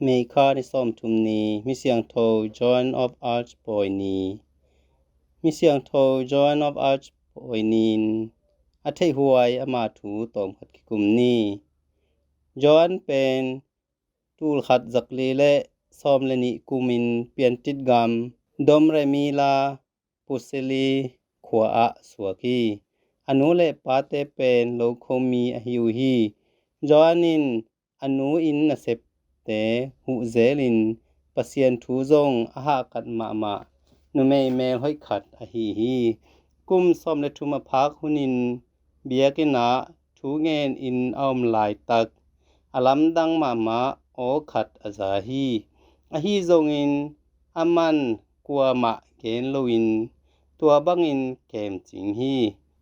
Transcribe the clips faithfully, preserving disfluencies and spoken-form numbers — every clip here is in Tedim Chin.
May kha ni sawmthum ni, Misiangtho Joan of Arc pawi ni. Misiangtho Joan of Arc pawi ni in a theihhuai ama thu tawmkhat kikum ni. Joan pen tulkhat zakli le sawm le nih kumin Piantit gam Domremila Puseli khua ah suak hi. A nu le pate pen lokhomi ahi uh hi. Joan in a nu in nasepte huh zelin Pasian thu zong a hahkat mahmah numei melhoih khat ahi hi. Kum sawm le thum a phak hunin biakinn ah thu ngenin a om laitak a lamdang mahmah aw khat a za hi. Ahi zongin aman kuamah gen loin tua bangin kemcing hi.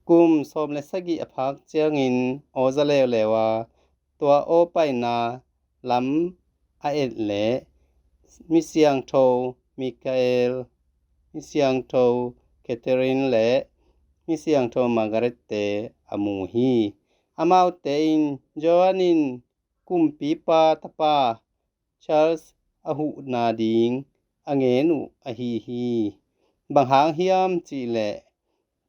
Kum sawm le sagih a phak ciangin aw za leuleu a, tua aw paina lam a et leh Misiangtho Michael, Misiangtho Catherine le Misiangtho Margaret te a mu hi. Amaute in Joan in kumpipa tapa Charles a huhna ding a ngen uh ahi hi. Bang hang hiam cihleh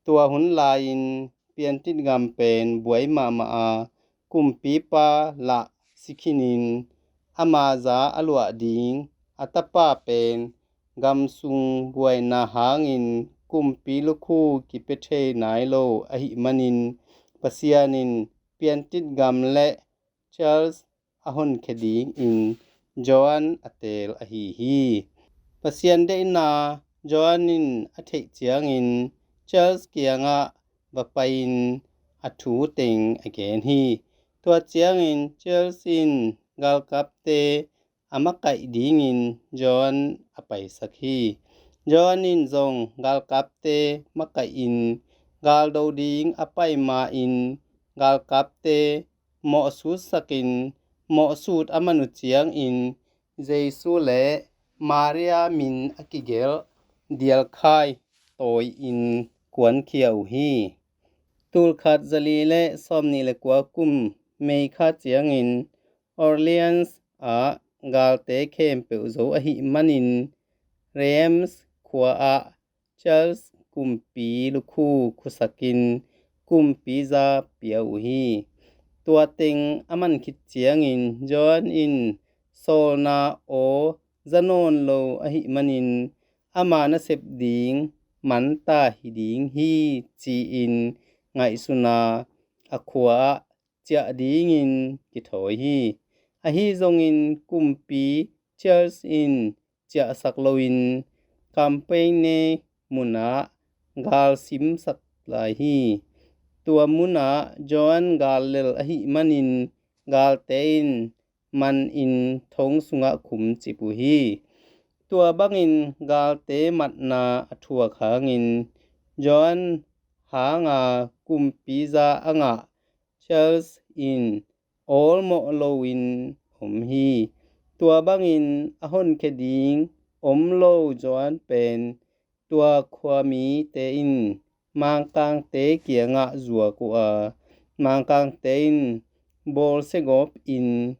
tua hun lai-in Piantit gam pen buai mahmah a, kumpipa lah si khinin ama za a luah ding a tapa pen gam sung buaina hangin kumpi lukhu kipia thei nai lo ahih manin Pasian in Piantit gam le Charles a honkhia dingin Joan a teel ahi hi. Pasian deihna Joan in a theih ciangin Charles kiangah va pai-in a thu teng a gen hi. Tua ciangin Charles in galkapte a makaih dingin Joan a paisak hi. Joan in zong galkapte makaihin galdo ding a pai ma-in galkapte mawhsutsakin mawhsut a man uh ciangin Jesu le Maria min a kigelh dialkhai tawi-in kuankhia uh hi. Tulkhat zali le sawmnih le kua kum May kha ciangin Orleans ah galte khempeuh zo ahih manin Reims khua ah Charles kumpi lukhu khusakin kumpi za pia uh hi. Tua teng a man khit ciangin Joan in sawlna aw za nawn lo ahih manin ama nasep ding manta hi ding hi ci-in ngaihsuna a khua ah ciah dingin kithawi hi. Ahi zongin kumpi Charles in ciahsak loin Campagne munah gal simsak lai hi. Tua munah Joan gal lel ahih manin galte in manin thong sungah khumcip uh hi. Tua bangin galte matna a thuak hangin Joan hanga kumpi za a ngah Charles in awlmawh loin om hi. Tua bangin a honkhia ding om lo Joan pen tua khuamite in Mangkangte kiangah zuak uh a, Mangkangte in bawlsia gawp in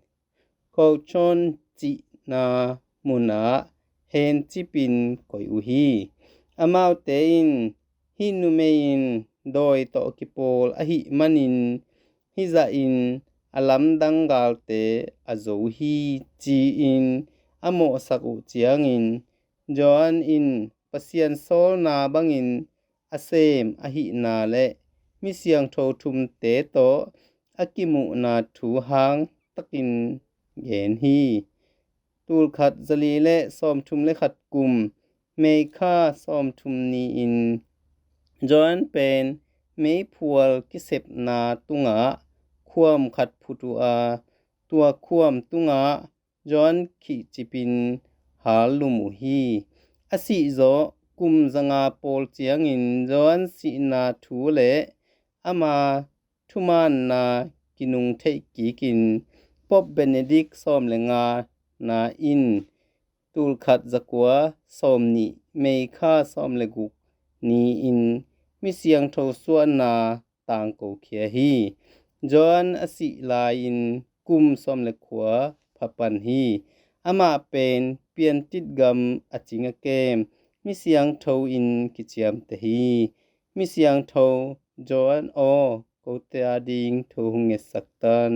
Cauchon cihna munah hencipin koih uh hi. Amaute in hih numei in dawi tawh kipawl ahih manin hih zahin a lamdang galte a zo hi ci-in a mawhsak uh ciangin Joan in Pasian sawlna bangin a sem ahihna le mi siangtho thumte tawh a kimuhna thu hang takin gen hi. Tulkhat zali le sawmthum le khat kum May kha sawmthum ni-in Joan pen meiphual kisepna tungah khuam khat phut uh a, tua khuam tungah Joan khihcipin hal lum uh hi. A sihzawh kum zanga pawl ciangin Joan sihna thu le ama thumaanna kinung theih kikin Pope Benedict sawm le nga na in tulkhat zakua sawmnih May kha sawm le guk ni-in mi siangtho suahna tangkokhia hi. Joan a sih lai-in kum sawm le kua phapan hi. Amah pen piantit gam a cing a kem mi siangtho-in kiciamteh hi. Mi siangtho Johan aw, kote ading thu hong ngetsak tan.